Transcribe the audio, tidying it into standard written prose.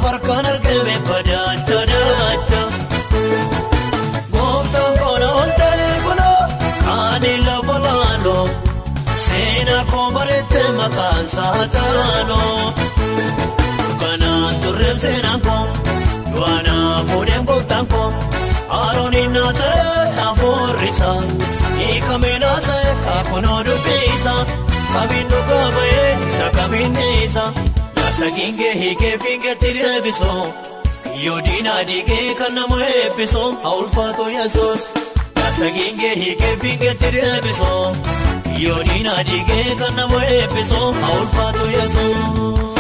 Gaafa harkaan argame badaacha daacha. Gooftaan koona ol ta'e kunoo kaani lafa laaloo seenaa koo bareechee maqaan isaa taaloo. Kanaan turreem seenaan koo du'anaa fuudheen gooftaan koo Arooniin na ta'e hafuurri isaa hiikamee naasa'e kaakunoo dubbisaa kamiin dhugaa ba'ee isa kamiin dhiisa yaasa giingee hiikee fiingeetti deebisoo kiyyoo diinaa diigee kan nama eebbisoo haa ulfaatu Yesuus yaasa giingee hiikee fiingeetti deebisoo kiyyoo diinaa diigee kan nama eebbisoo haa ulfaatu Yesuus.